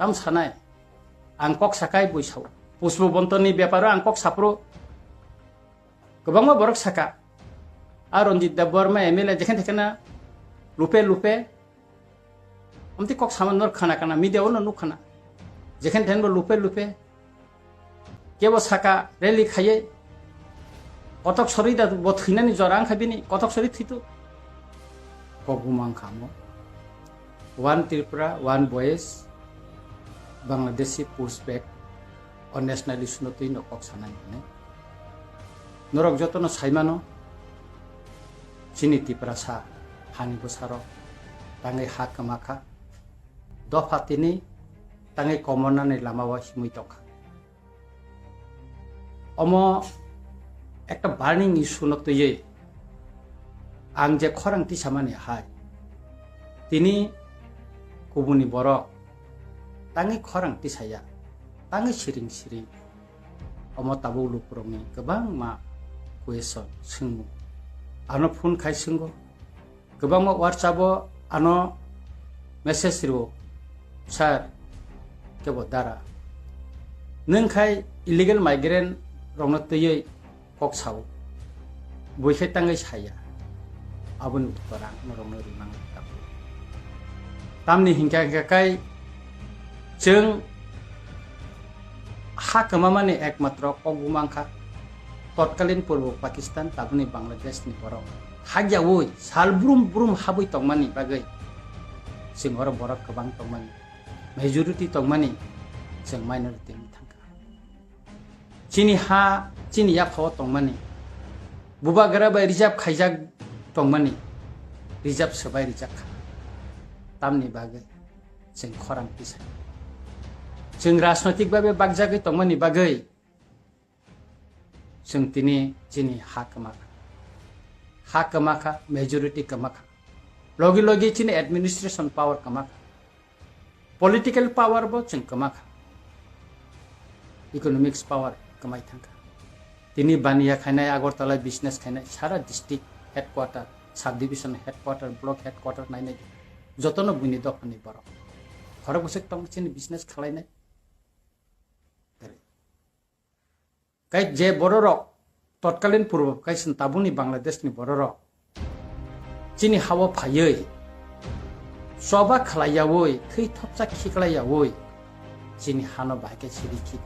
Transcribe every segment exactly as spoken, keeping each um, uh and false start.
Tam sanai. Ang kok sakai bui sao. Pushpa Bontoni beparo ang kok sapro. Kwbangma borok saka. A Ranjit Debbarma M L A jekhen tekhena lupe lupe. Amtwi kok sama nor khana kana media ono nuk khana. Jekhen thenbo lupe lupe. Kebo saka rally khaiye. Kotok sori da bo thwinani jora wngkha bini. Kotok sori thwitu. Kok bumang khamo. One Tripura, one voice, Bangladeshi pushback, o national issue no twi no kok sanai hwnwi. Norok jotono saimano, chini Tiprasa hani bwsarok tangwi ha kwma kha, dopha tini tangwi komornani lamao himwi tongkha. Omo ekta burning issue no twiwi ang je khorang tisamani hai, tini kubuni borok tangwi khorang tisaya, tangwi siring siring. Omo tabuk lukurokni kwbangma question swngmung. Ano phone khai swngo, kwbangma WhatsApp-o ano message rwo, "Sir, kebo dara. Nwng khai illegal migrant rokno twiwi kok sao. Bui khe tangwi saya." Aboni uttor ang norokno rimang tabuk. Tamni hinkha hinkha khai chwng ha kwmamani ekmatro kok bumang kha totkalin Purbo Pakistan, tabukni Bangladesh ni borok. Hakyaui sal brum brum habwi tongmani bagwi chwng oro borok kwbang tongmani, majority tongmani, chwng minority wngwi thangkha. Chini ha, chini yaphao tongmani, bubagra bai reserve khaijak tongmani, reserve swbai rijak kha. Tamni bagwi chwng khorang tisa. Chwng rajnoitik babe bakjagwi tongmani bagwi chwng tini chini ha kwma kha. Ha kwma kha, majority kwma kha. Logi logi chini administration power kwma kha. Political power bo chwng kwma kha. Economics power kwmai thang kha. Tini baniya khainai, Agartala business khainai, sara district headquarter, subdivision headquarter, block headquarter nainai jotono buini dophani borok. Khorok bwswk tong chini business khwlainai. Kai je bororok totkalin purbo kaisa tabukni Bangladesh ni bororok chini hao phaiwi choba khlaiyaui, thwi thopsa khiklaiyaui chini hano bahai khe siri khi.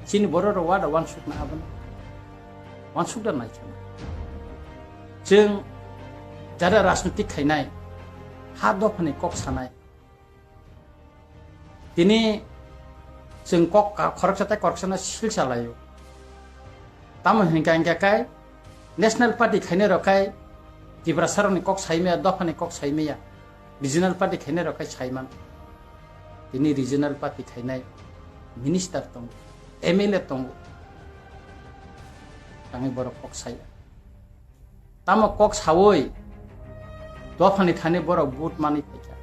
Chini bororok wada wansukna abono wansukda nai kheno. Chwng jara rajniti khainai, ha dophani kok sanai, tini chwng kok ka-, khoroksa tei khoroksano sil salaio. Tamo hinkha hinkha khe National Party khainai rok khai Tiprasa rokni kok saimaya, dophani kok saimaya, regional party khainai rok khai saiman. Tini regional party khainai minister tongo, M L A tongo, tangwi borok kok saya. Tamo kok saui dophani thani borok vote manwi phaikha.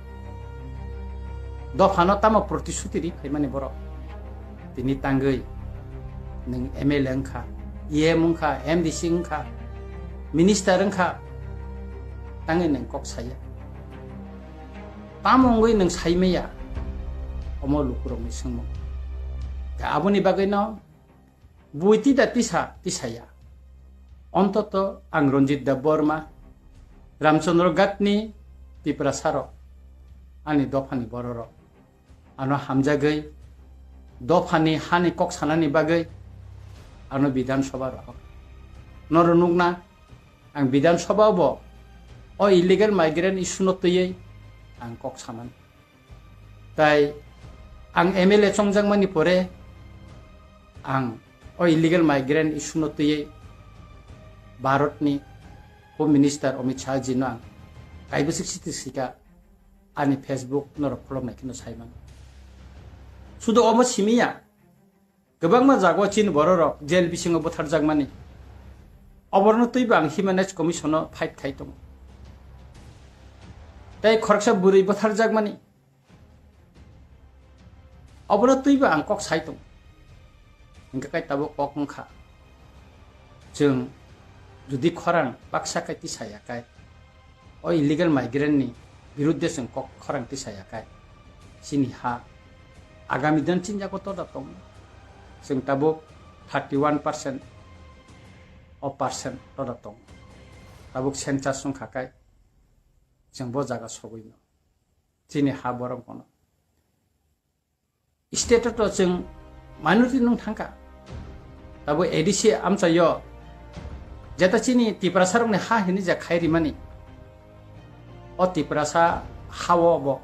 Dophano tamo protisuti ri phaimani borok. Tini tangwi nwng M L A wngkha, E M wngkha, M D C wngkha, minister wngkha, tangwi nwng kok saya. Tamo wngwi nwng saimaya? Omo lukurokni swngmung. Aboni bagwino bui tida tisa tisaya. Ontoto ang Ranjit Debbarma, Ramchandra Ghatni Tiprasarok, ani dophani bororok, ano hamjagwi dophani hani kok sanani bagwi ano Bidhan Sabha rohor. Noro nukna, ang Bidhan Sabha bo o illegal migrant issue no twiwi ang kok sanani. Tai ang M L A chongjakmani pore ang o illegal migrant issue no twiwi Bharatni Home Minister Amit Shah ji no ang kaibwswk siti sika ani Facebook norok kholopnai kheno saiman. Sudo omo simiya, kwbangma jago chini bororok jail bisingo butharjakmani. Oborno twibo ang Human Rights Commission o fight khai tongo. Tei khoroksa bwrwi butharjakmani. Obono twibo ang kok sai tongo. Hingkha kai tabuk kok wngkha. Chwng jodi khorang baksa kai tisaya kai, o illegal migrant ni birudde chwng kok khorang tisaya kai, chini ha Agami din chinjago toda tong. Chwng tabuk thirty one percent o percent toda tong. Tabuk census wngkha kai chwng bo jaga sogwi no. Chini ha borok bono. State o to chwng minority nung thangkha. Tabuk A D C amchaio jeta chini Tiprasa rokni ha hini je khai rimani. O Tiprasa hao bo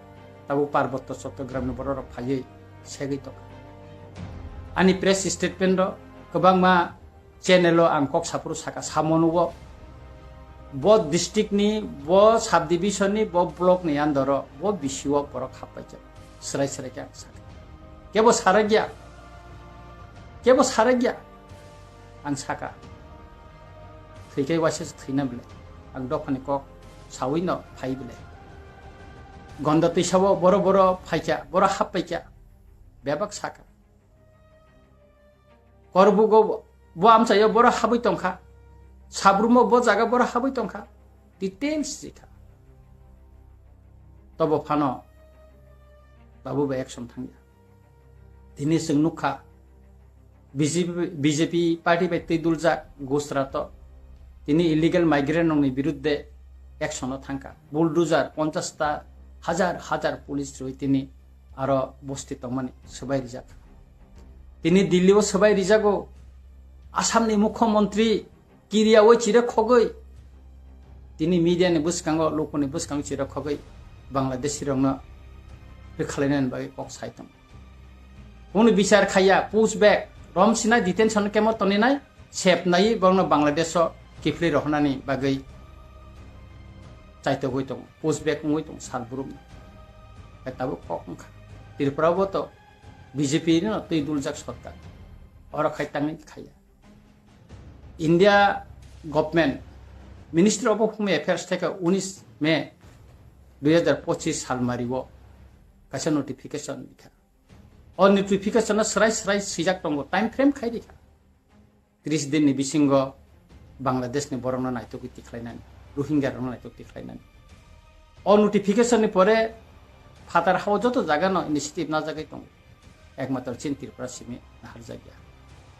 tabuk Parbotto Chottogramni borok rok phaiwi segwi tongkha. Ani press statement o kwbangma channel o ang kok saphuru saka, samo nugo. Bo district ni, bo subdivision ni, bo block ni under o, bo bisi o borok happaijak. Srai srai khe ang saka. Kebo sarakya. Kebo sarakya. Ang saka. Thwikai waisa se thwina bile. Ang dophani kok sawi no phai bile. Gonda twisao boro boro phaikya, boro happaikya. Bebak saka. Korbugo bo amchaio boro habwi tongkha. Sabrumo bo jaga boro habwi tongkha. Details jikha. Tobo phano babu bai action thangya. Tini chwng nukha B J P, B J P party bai twi duljak Gujarat o. Tini illegal migrant rokni birudde action o thangkha. Bulldozer ponchash ta hajar hajar police rwi tini aro bosti tongmani swbai rijak. Tini Delhi o swbai rijago Assam ni mukhyamantri kiriyawi chire khogwi. Tini media ni bwskango, lukuni bwskango chire khogwi Bangladeshi rokno rwkhalainani bagwi kok sai tongo. Kunu bichar khaiya, push back, rom sinai detention camp o toninai, sep nai borokno Bangladesh o kiphilwi rohornani bagwi chaitogwi tongo, push back wngwi tongo sal burumno. Hai tabuk kok wngkha. Tripura bo to B J P no twi duljak sorkar. Oro khai tangwi khaiya. India government Ministry of Home Affairs theke unis May dui hajar pochis salmari o kaisa notification rikha. O notification o srai srai swijak tongo, time frame khai rikha. Tris din ni bisingo Bangladesh ni borokno naitugwi tikhlainani, Rohingya rokno naitugwi tikhlainani. O notification ni pore phatar hao joto jaga no initiative najagwi tongo. Ekmatro chin Tripura simi naharjakya.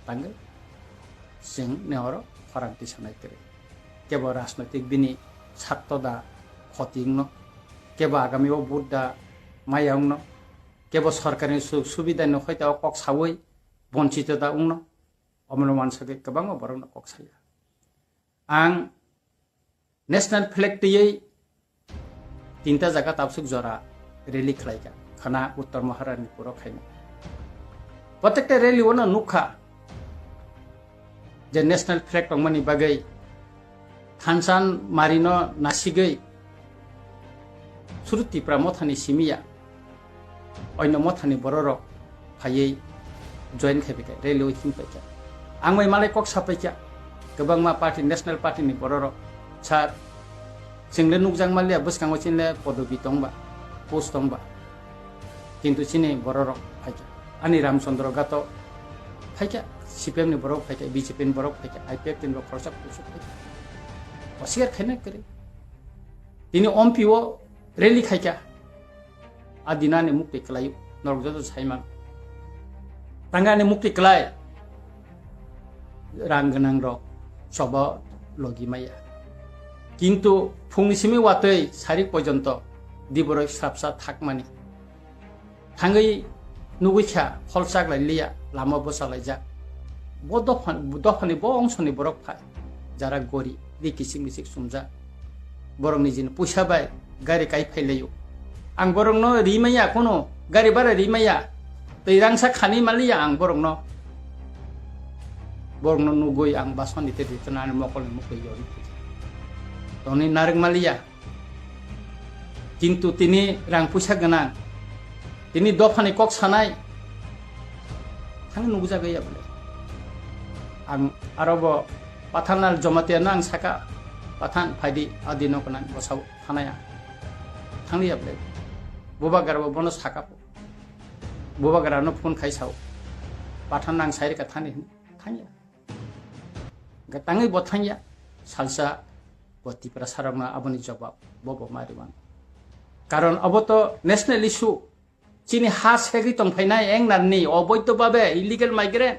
Tangwi chwng ne oro khorang tisanai kwrwi. Kebo rajnoitik bini sakto da, khoti wngno, kebo agami o vote da maya wngno, kebo sorkarni sujog subida no hoita o kok sawi bonchito da wngno, omono wansagwi kwbangma borokno kok saya. Ang national flag twiwi tinta jaga tabsuk jora rally khlaikha, khana Uttor Maharani puro khaina. Protekta rally ono nukha je national flag tongmani bagwi thansan marino nasigwi suru Tipra mothani simiya oino mothani bororok phaiwi join khai paikha, rally o him paikha. Ang bai malai kok sa paikha, kwbangma party, national party ni bororok, sir, chwng le nukjak maliya, bwskango chini le podobi tongba, post tongba, kintu chini bororok phaikha. Ani Ramchandra Gato phaikha, C P M ni borok phaikha, B J P ni borok phaikha, I P F T ni borok khoroksa khoroksa phaikha. Osiyar khaina kwrwi. Tini ompi o rally khaikha. A dinani mukti kwlaio, norok joto saiman. Tangani mukti kwlai. Rang gwnang rok choba logi maya. Kintu phungni simi watwi sarik porjonto diboroi srapsa thakmani. Thangwi nugwi kha, khol chaklai liya, lama bwchalaijak. Bo dopha-, dophani bo ongsoni borok phai, jara gori, ri kichik michik sumjak. Borok nijini puisa bai gari kai phailaio. Ang borokno ri maya, kono gari bara ri maya, twi rangsa khani maliya ang borokno. Borokno nugwi ang basoni tei ritonani mokolni mukwi yori. Toni narwk maliya. Kintu tini rang puisa gwnang, tini dophani kok sanai, thang nukjagwi ya bole. Ang aro bo Pathan Lal Jamatia no ang saka, "Pathan, phaidi, adi no gwnang bosao thanaya." Thangli ya bole. Bubagra bo bono saka, Bubagra no phone khai sao, "Pathan, ang sairika thani," hin thangya. Hwnkhe tangwi bo thangya, salsa bo Tiprasa rokno aboni jobab bo bo ma rwmano. Karon abo to national issue, Chini ha segwi tongphainai engnarni oboidho babe illegal migrant.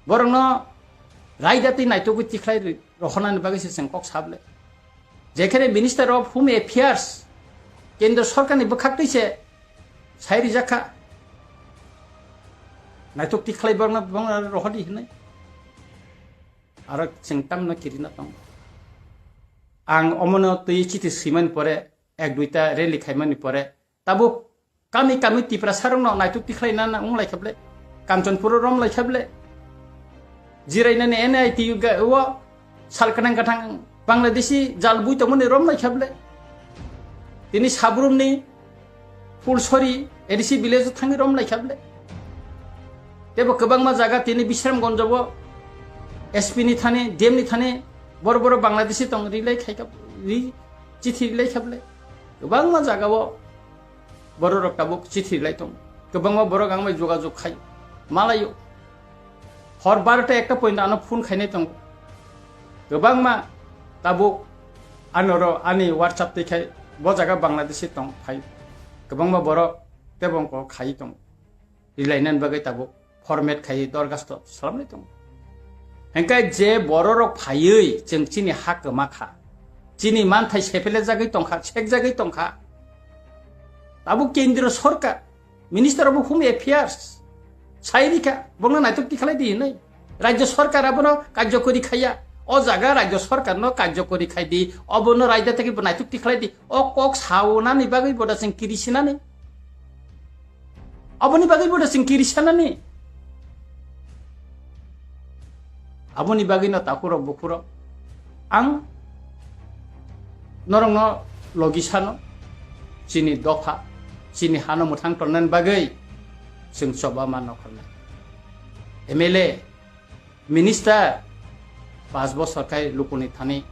Borokno raida twi naitugwi tikhlai rohornani bagwi se chwng kok sable. Jekhene Minister of Home Affairs, Kendra Sorkarni bwkhak twi se sai rijak kha. Naituk tikhlai borokno, borokno rohordi hinwi. Aro chwng tamno kirina tongo. Ang omono twi chithi swimani pore, ek duita rally khaimani pore, tabuk kami kami Tiprasarokno naituk tikhlaina wng lai kha ble, Kanchanpuro rom lai kha ble, jirainani N I T o sal kwthang kwthang Bangladeshi jal bui tongmani rom lai kha ble, tini Sabrumni Phulsori A D C village o thangwi rom lai kha ble. Tebo kwbangma jaga tini Bisramganj o S P ni thani, D M ni thani boro boro Bangladeshi tong rilai khai kha, ri-, chithi rilai kha ble. Kwbangma jaga o borok rok tabuk chithi rilai tong. Kwbangma borok ang bai jogajog khai malaio. Hor barota ekta point ano phone khainai tongo. Kwbangma tabuk anoro ani WhatsApp twi khai bo jaga Bangladeshi tong phai. Kwbangma borok tebo wngkok khai tongo. Rilainani bagwi tabuk format khai dorgasto salamnai tongo. Hengkai je bororok phaiwi chwng chini ha kwma kha. Chini manthai sepele jagwi tongkha, sek jagwi tongkha. Tabuk Kendriya Sorkar, Minister of Home Affairs, sai rikha, bongno naituk tikhalai di hinwi. Rajya Sorkar abono karjokori khaiya. O jaga Rajya Sorkarno karjokori khai di, obono raida tei bo naituk tikhalai di. O kok saunani bagwi boda chwng kiri sinani. Aboni bagwi boda chwng kiri sanani. Aboni bagwino takhurok bukhurok ang norokno logi sano, chini dopha, chini hano mwthang tonnani bagwi chwng choba ma nokhornai. M L A, minister, pas bosor khai lukuni thani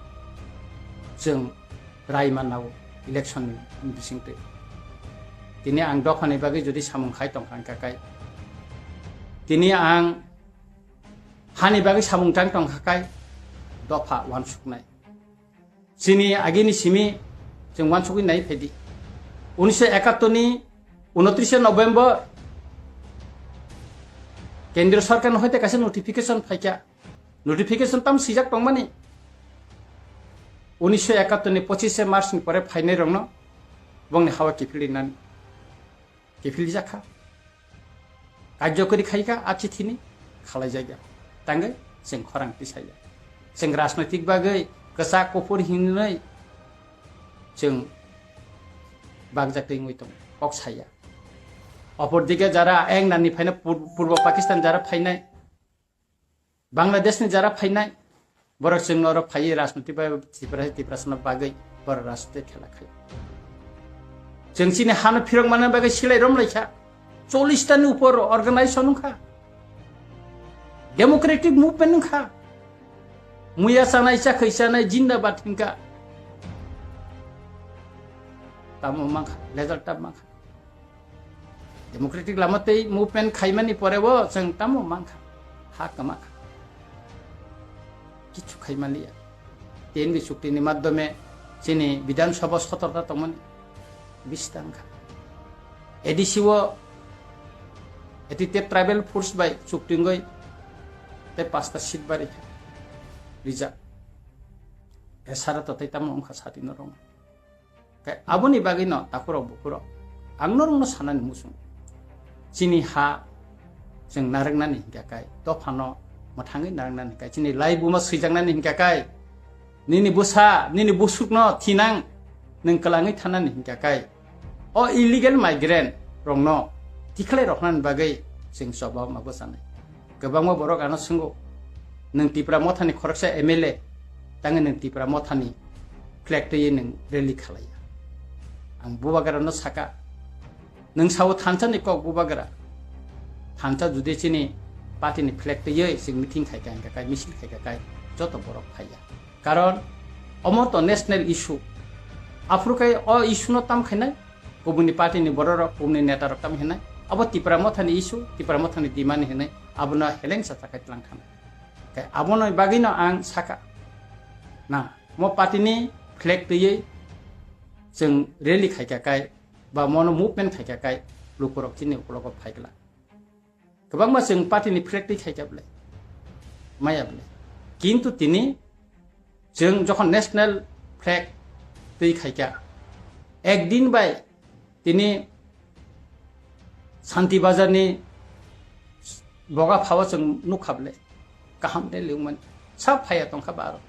chwng rai manna o election ni bisingtwi. Tini ang dophani bagwi jodi samung khai tongkha hwnkha kai, tini ang hani bagwi samung tang tongkha kai dopha uansuknai. Chini agini simi chwng uansugwi nai phaidi. Unisho ekattor ni unotrishe November Kendriya Sorkar ni hoite kaisa notification phaikha. Notification tam swijak tongmani. Unisho ekattor ni pochishe March ni pore phainai rokno bongni hawa kiphilwi nani. Kiphilwi jakha. Karjokori khaikha a chithini khalai jagya. Tangwi chwng khorang tisaya. Chwng rajnoitik bagwi kwchak kuphur hinwi chwng bagjak twi wngwi tongo. Kok saya. Opor dike jara engnani phaina pur-, Purbo Pakistan jara phainai. Bangladesh ni jara phainai, borok chwng oro phaiwi rajniti bai Tripura, Tiprasano bagwi borok rajniti khela khai. Chwng chini hano phirok manna bagwi silai rom lai kha. Chollish ta ni upor organization wng kha. Democratic movement wng kha. Muya chanai, chakhwi chanai, jindabad hwn kha. Tamo mang kha, result tamo mang kha. Democratic lama tei movement khaimani pore bo chwng tamo mankha, ha kwma kha. Kichu khaimaliya. T N V chukti ni madhyome chini Bidhan Sabha sotorta tongmani bisi tangkha. A D C o eti te tribal force bai chukti wngwi tei pasta seat bari kha. Rijak. Esara to tei tamo wngkha sati norok. Khe aboni bagwino takhurok bukhurok ang norokno sanani muchung. Chini ha chwng narwknani hinkha kai, dophano mwthangwi narwknani hinkha kai, chini laibuma swijaknani hinkha kai, nini bwsa, nini busukno thinang nwng kwlangwi thanani hinkha kai, o illegal migrant rokno tikhlai roknani bagwi chwng choba ma bwchanai. Kwbangma borok ano swngo, "Nwng Tipra Mothani khoroksa M L A, tangwi nwng Tipra Mothani flag twiwi nwng rally khalaiya?" Ang bubagrano saka, "Nwng sao thansa ni kok bubagra? Thansa judi chini party ni flag twiwi chwng meeting khaikha, hwnkha kai, misil khaikha kai, joto borok phaiya." Karon omo to national issue. Aphuru khe o issue no tam khainai, kubuni party ni borok rok, kubuni neta rok tam khainai. Abo Tipra Mothani issue, Tipra Mothani demand hinwi abono heleng sa chakhai tlang thang. Khe aboni bagwino ang saka, na, mo party ni flag twiwi chwng rally khaikha kai, ba mono movement khaikha kai, lukurok chini ukologo phaikla. Kwbangma chwng party ni flag twi khaikha bwle, maya bwle. Kintu tini chwng jokhon national flag twi khaikha, ekdin bai tini Santi Bazar ni boga phao chwng nukha bwle, kaham de liwmani. Sab phaiya tongkha ba aro.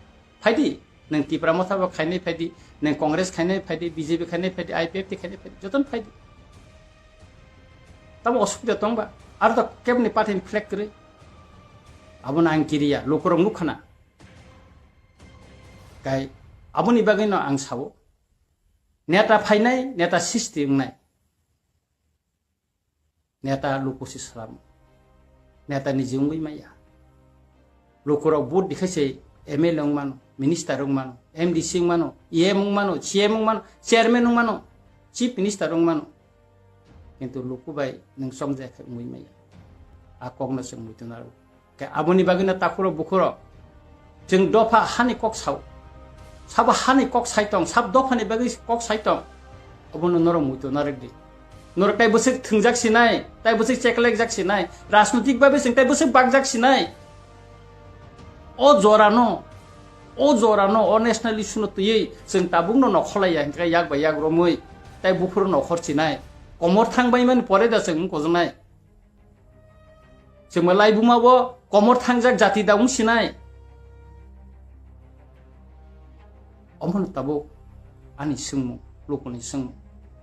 Phaidi, nwng Tipra Motha bo khainai phaidi, nwng Congress khainai phaidi, B J P khainai phaidi, I P F T khainai phaidi, jotono phaidi. Tamo osubida tong ba? Aro to kebni party ni flag kwrwi. Abono ang kiriya, lukurok nukha na. Kai, aboni bagwi no ang sao. Neta phainai, neta sisti wngnai. Neta luku si salam. Neta ni jungwi maya. Lukurok vote dikhai se M L A wng mano, minister wng mano, M D C wng mano, E M wng mano, C M wng mano, chairman wng mano, chief minister wng mano. Kintu luku bai nwng chongjak khe wngwi maya. A kokno chwng muitu naro. Khe aboni bagwino takhuro bukhuro chwng dopha hani kok sao. Sabo hani kok sai tong, sab dophani bagwi kok sai tong. Obono norok muitu narwk di. Norok tai bwswk thwngjak sinai, tai bwswk cheklekjak sinai, rajnotik babe chwng tai bwswk bakjak sinai. O jorano, o jorano, o national issue no twiwi chwng tabukno nokholaiya hinkhe yak bai yak romwi tai buphuru nokhor sinai. Komor thang baimani pore da chwng wngkojnai. Chwngma laibuma bo komor thangjak jati da wng sinai. Omono tabuk ani swngmung, lukuni swngmung.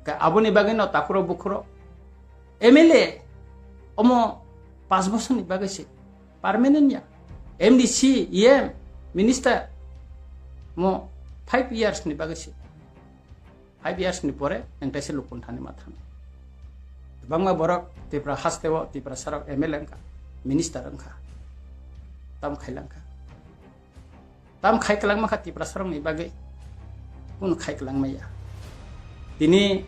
Khe aboni bagwino takhuro bukhuro M L A omo panch bosorni bagwi se permanent ya. M D C, E M, minister mo five years ni bagwi se. Five years ni pore nwng taisa lukun thani ma thang. Bangma borok Tipra haste o Tipra sarok M L A wngkha, minister wngkha. Tam khailangkha. Tam khai kwlangma kha Tipra sarokni bagwi. Kunu khai kwlangma ya. Tini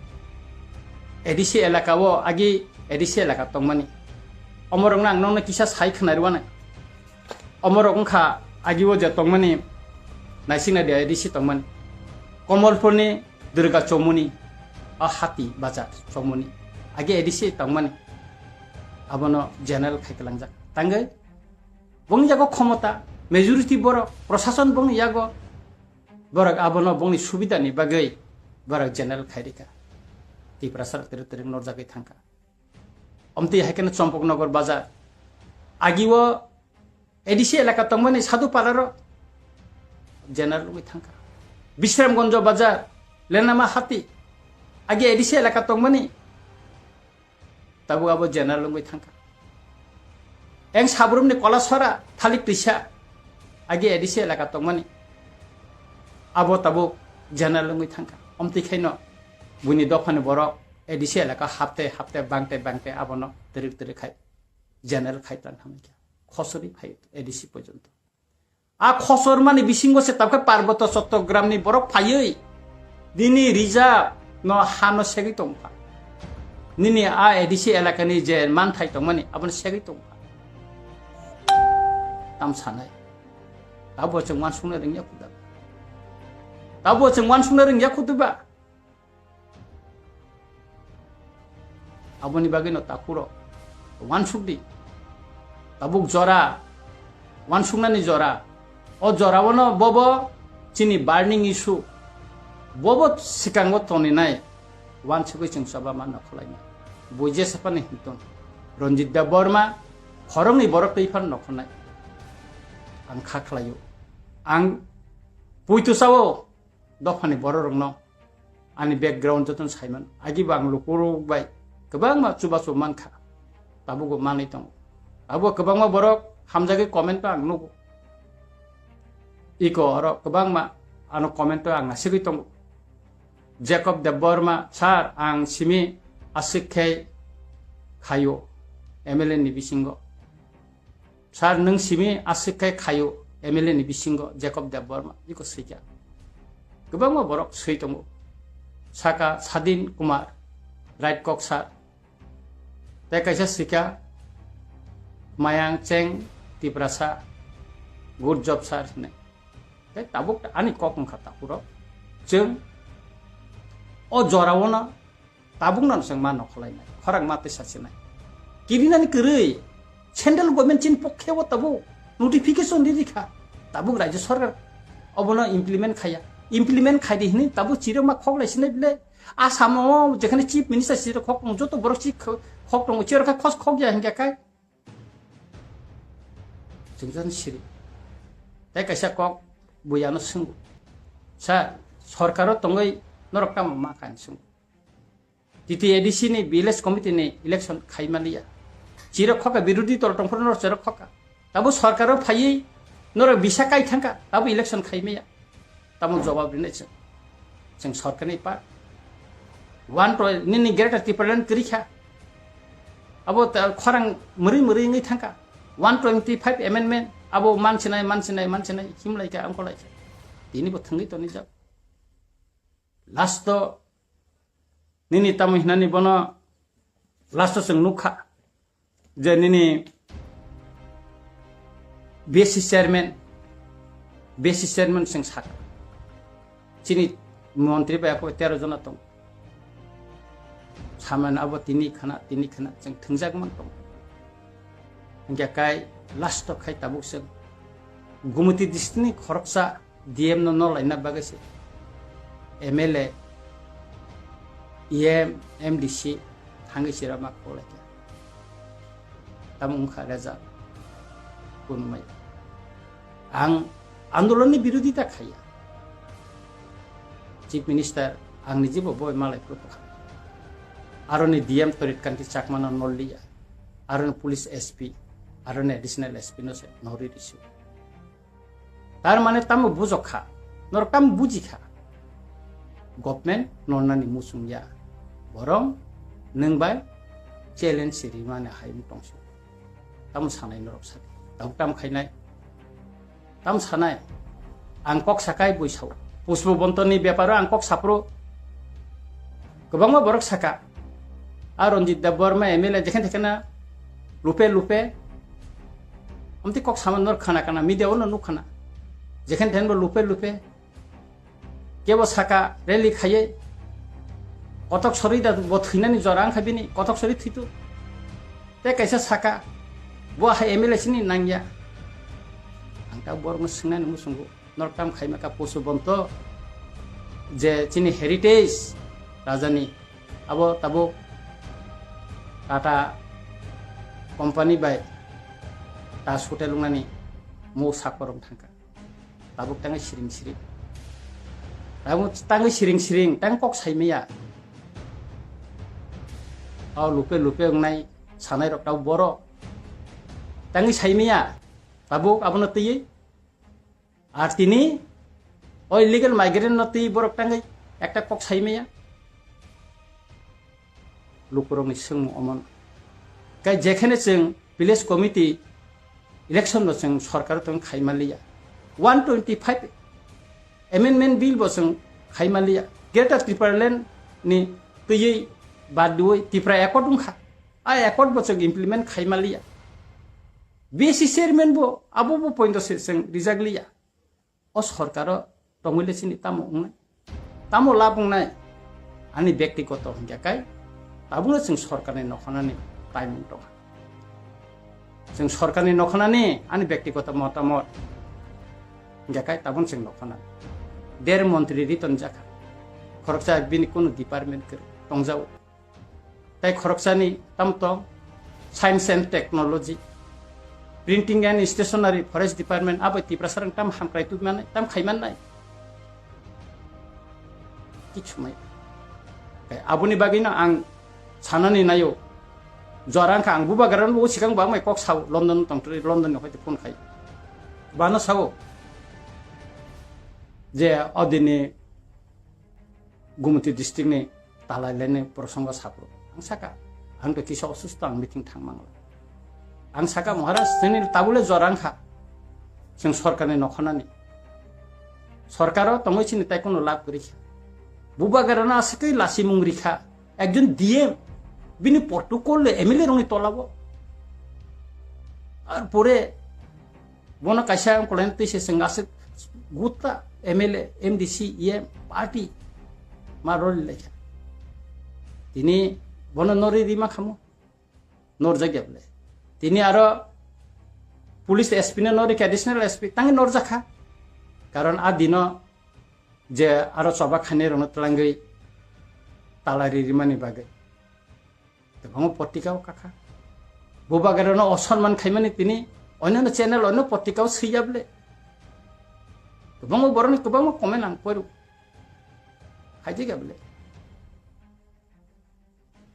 A D C elaka o agi A D C elaka tongmani. Omorokno ang nokno kisa sai khwnarwano. Omorok wngkha agi o je tongmani naisingna de A D C tongmani. Komolpurni Durga Chomuni, a hati bazar Chomuni. Agi A D C tongmani. Abono general khai kwlangjak. Tangwi bongni yago khomota, majority borok, prosason bongni yago, borok abono bongni subidani bagwi borok general khai rikha. Tiprasa rok twrwk twrwk norjagwi thangkha. Omtwi hai kheno Chompoknogor bazar. Agi o A D C elaka tongmani Sadhu Palarok general wngwi thangkha. Bisramganj bazar, Lenama hati, agi A D C elaka tongmani tabuk abo general wngwi thangkha. Eng Sabrumni Kolasora, Thalik Twisa, agi A D C elaka tongmani abo tabuk general wngwi thangkha. Omtwi khaino buini dophani borok A D C elaka hapte hapte bangte bangte abono twrwk twrwk khai general khai tlang thangkha. Khosori phai A D C porjonto. A khosor mani bisingo se tabkhe Parboto Chottogramni borok phaiwi nini reserve no hano segwi tongkha. Nini a A D C elakani je manthai tongmani abono segwi tongkha. Tam sanai. Tabo chwng wansukna rwngya khuda. Tabo chwng wansukna rwngya khuda ba. Aboni bagwino takhuro wansukdi. Tabuk jora, wansuknani jora. O joraono bobo chini burning issue. Bobo sikango toninai. Wansugwi chwng choba ma nokholainai. Buije saphani hinton. Ranjit Debbarma khoroknwi borok twi phano nokhornai. Ang kha khlaio. Ang puitu sao dophani bororokno ani background jotono saiman. Agibo ang lukurok bai kwbangma chubachu mankha. Tabugo manwi tongo. Abo kwbangma borok hamjagwi comment o ang nugo. Iko oro kwbangma ano comment o ang nasigwi tongo. Jacob Debbarma, "Sir, ang simi aswk khe khaio M L A ni bisingo." Sir, nwng simi aswk khe khaio M L A ni bisingo Jacob Debbarma, iko swikha. Kwbangma borok swi tongo. Saka Sadin Kumar, right kok sir. Tei kaisa swikha Mayang Cheng Tiprasa, good job sir hinwi. Tei tabuk ani kok wngkha takhuro. Chwng O jorao no tabuk no chwng ma nokholai nai, khorang ma tesa sinai. Kirinani kwrwi central government chin pokhe o tabuk notification ri rikha. Tabuk rajya sarkar obono implement khaya. Implement khai di hini tabuk chiro ma khoklai sinai bile. Asamo jekhane chief minister chiro khok tong, joto borok chi kho-, khok tong, chiro kha khos khok ya hingya kai. Chwng jan siri. Tai kaisa kok buyano swngo. Sa, sorkaro tongwi norok tamo ma kha hinwi swngo. T T A D C ni village committee ni election khai maliya. Chiro khoka birodhi dol tongphuru norok chiro khoka. Tabo sorkaro phaiwi norok bisa kai thangka, tabo election khai maya. Tamo jawab rinai chwng. Chwng sorkarni part. One to nini Greater Tipraland kwrwi kha. Abo ta khorang mwrwi mwrwi wngwi thangka. One twenty five amendment abo mansinai, mansinai, mansinai, himlai kha, angkolai kha. Tini bo thangwi toni jak. Last to nini tamo hinani bono last to chwng nukha. Je nini B S C chairman, B S C chairman chwng sakha. Chini montri bai ako tero jona tong. Saman abo tini khana, tini khana chwng thwngjak man tong. Hingke kai last to khai tabuk chwng Gumoti district ni khoroksa D M no nolaina bagwi se M L A, E M, M D C thangwi se rama kolai kha. Tamo wngkha rejak kunumai. Ang andolonni birodita khaiya. Chief Minister ang nijibo boi malai phuru tongkha. Aroni D M Torit Kanti Chakmano nolliya. Aroni police S P, aroni additional S P no se nori risu. Tar mane tamo bujok kha, norok tamo buji kha. Government nornani muchung ya. Borong nwng bai challenge siri mane hai wng tongsi. Tamo sanai norok sa. Tabuk tamo khainai. Tamo sanai. Ang kok sakai bui sao. Pushpo Bontoni beparo ang kok sapro. Kwbangma borok saka. A Ranjit Debbarma M L A jekhen tekhena lupe lupe. Amti kok saman nor khana kana media ono nuk khana. Jekhen thenbo lupe lupe. Kebo saka rally khaiye. Kotok sori da bo thwinani jora wngkha bini. Kotok sori thwitu. Te kaisa saka. Bo hai M L A sini nangya. Ang ta borokno swngnani muchungo. Norok tam khaima ka Pushpo Bonto je chini heritage rajani abo tabuk Tata company bai Taj Hotel wngnani mo sakorong thangka. Tabuk tangwi siring siring. Tabuk tangwi siring siring tang kok saimaya. O lupe lupe wngnai sanai rok tabuk borok. Tangwi saimaya. Tabuk abono twiwi Ar tini o illegal migrant no twi borok tangwi ekta kok sai maya. Lukurokni swngmung omon. Kai jekhene chwng village committee election no chwng sorkar tong khai manliya. One twenty five amendment bill bo chwng khai manliya. Greater Tipraland ni twiwi bad diwi Tipra Accord wngkha. A Accord bo chwng implement khai manliya. B C chairman bo abo bo point se chwng rijak liya. O sorkaro tongwi le chini tamo wngnai? Tamo lab wngnai? Ani bektigoto hwnkhe kai tabukno chwng sorkarni nokhanani taimung tongkha. Chwng sorkarni nokhanani ani bektigoto motamot hwnkhe kai tabukno chwng nokhana. Der montri riton jakha. Khoroksa bini kunu department kwrwi tongjao. Tai khoroksani tam tong, Science and Technology, Printing and Stationery, Forest Department, abo Tiprasarang tam hamkrai tubmani, tam khaiman nai. Kichumai. Kai aboni bagino ang sanani nayo. Jora wngkha ang bubagrano bo sikang bangmai kok sao, London tongtri, London ni hoite phone khai. Bano sao. Je odini Gumoti district ni talai lene prosongo sapro. Ang saka, ang to kisa osusto ang meeting thang mangla. Ang saka, "Maharaj, chini tabule jora wngkha. Chwng sorkarni nokhanani. Sorkaro tongwi chini tai kono lab kwrwi kha. Bubagrano aswkwi lasimung rikha. Ekjon D M, bini protocol le M L A rokni tolabo. Ar pore bono kaisa ang kolain twi se chwng aswk gutta M L A, M D C, E M, party ma roli laikha. Tini bono nori rima khamo. Norjak ya bole. Tini aro police S P no nori khe additional S P tangi norjak kha. Karon a dino je aro choba khainai rokno twlangwi talari rimani bagwi. Kwbangma potrika o kakha. Bo bagwi rokno osonman khaimani tini onno channel onno potrika o swiya bole. Kwbangma borokni kwbangma comment ang poiro. Haijak ya bole.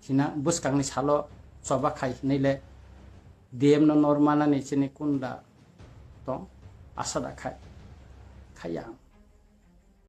Hina bwskangni salo choba khai hinwi le D M no nor manani chini kunda tong asa da khai. Khaiya ang.